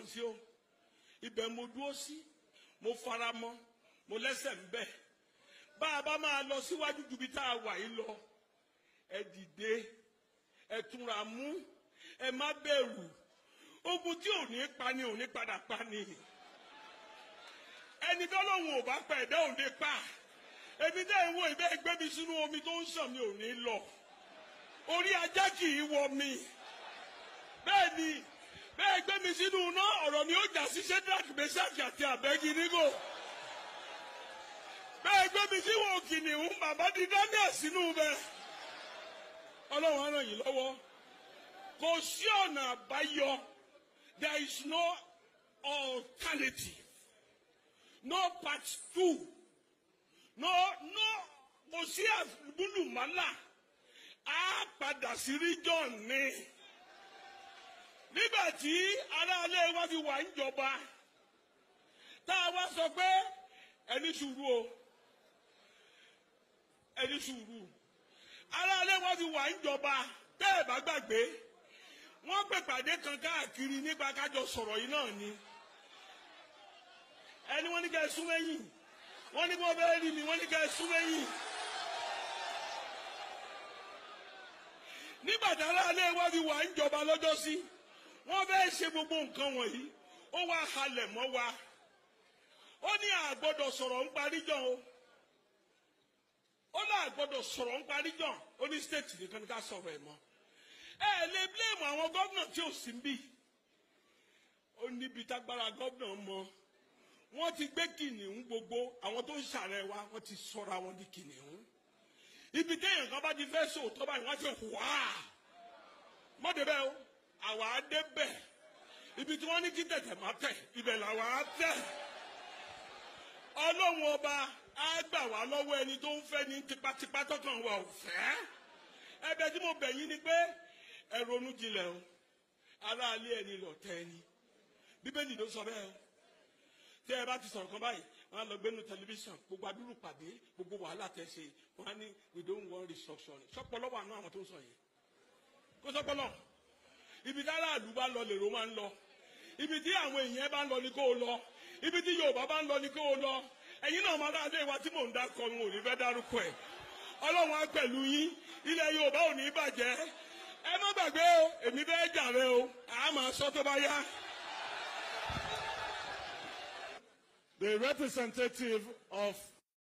sí o. Ibẹ̀ mo dúró sí, mo fara mọ́, mo lẹ́sẹ̀ ń bẹ̀. Bá a bá máa lọ síwájú ju ibi tá a wà yìí lọ, ẹ dìde, ẹ túnra mú, ẹ má bẹ̀rù. Ogun tí ò ní pa ni ò ní padà pa ni. Ẹni tó lóun ò bá pa ẹ̀dá ò ní pa. Èmi dẹ́ ń wo ìbẹ́ gbé mi sínú omi tó ń sàn mi ò ní lọ. Orí ajá kì í wọ mi. Bẹ́ẹ̀ ni, bẹ́ẹ̀ gbé mi sínú iná, ọ̀rọ̀ mi ó jà sí Shadrach, Meshach àti Abednego. Bẹ́ẹ̀ gbé mi síwọ̀n kìnìún, bàbá di Daniel sínú bẹ́ẹ̀. Ọlọ́run á ràn yín lọ́wọ́. Kò sí ọ̀nà àbáyọ. There is no alternative. No part two. No, kò sí àbúlùmálà. Á padà sí region ni. Nígbà tí aráalé wa fi wà níjọba, tá a wá sọ pé ẹni sùúrù o, ẹni sùúrù. Aráalé wa fi wà níjọba, tẹ́ ẹ̀ bá gbàgbé, wọ́n pè pàdé kan káàkiri nípa kájọ sọ̀rọ̀ yìí náà ni. Ẹni wọ́n ní ká ẹ sún mẹ́yìn, wọ́n ní kí wọ́n fẹ́ rí mi, wọ́n ní ká ẹ sún mẹ́yìn. Nígbà tí aráalé wa fi wà níjọba lọ́jọ́ sí, wọ́n fẹ́ ṣe gbogbo nǹkan wọ̀nyí, ó wá halẹ̀ mọ́ wa. Ó ní a gbọ́dọ̀ sọ̀rọ̀ ń parí jọ o. Ó ní a gbọ́dọ̀ sọ̀rọ̀ ń parí jọ, ó ní state nìkan ní ká sọ̀rọ̀ ẹ̀ mọ́. Ẹ lè blame àwọn gómìnà tí ò sí níbí. Ó níbi tágbára gómìnà mọ́. Wọ́n ti gbé kìnìún gbogbo, àwọn tó ń ṣàrẹ̀ wa, wọ́n ti sọra wọn di kìnìún. Ibi téèyàn kan bá ti fẹ́ sòótọ́ báyìí, wọ́n ti wá. Mọ́ débẹ̀ o, àwa á débẹ̀. Ibi tí wọ́n ní kí tẹ̀tẹ̀ má tẹ̀, ibẹ̀ làwa á tẹ̀. Ọlọ́run ọba á gbà wá lọ́wọ́ ẹni tó ń fẹ́ ní tipátipá tọkàn wa ò fẹ́. Ẹ̀bẹ̀ tí mo bẹ̀ yín ni pé ẹ ronú jinlẹ̀ o. Aráalé ẹni lọ̀tẹ̀ ẹni. Bíbélì ló sọ bẹ́ẹ̀ o. Tí ẹ bá ti sọ̀rọ̀ kan báyìí, wọ́n á lọ gbénu tẹlifíṣàn, gbogbo adúrú pàdé, gbogbo wàhálà tẹ̀ ṣe, wọ́n á ní we don't want restructuring. Sọ́pọ̀lọ́ wà nú àwọn tó ń sọ yẹn. Kó sọ́pọ̀lọ́. Ibi tí aráàlú bá lọ lèrò máa ń lọ. Ibi tí àwọn èèyàn bá ń lọ ni kó o lọ. Ibi tí Yorùbá bá ń lọ ni kó o lọ. Ẹ̀yin náà máa dáadé wa tí mò ń dákọ, n ò ní fẹ́ dárúkọ ẹ̀. Ọlọ́run á pẹ̀lú yín, ilẹ̀ Yorùbá ò ní bàjẹ́. Ẹ má gbàgbé o, èmi fẹ́ jàre o, àá máa sọ tó bá yá. The representative of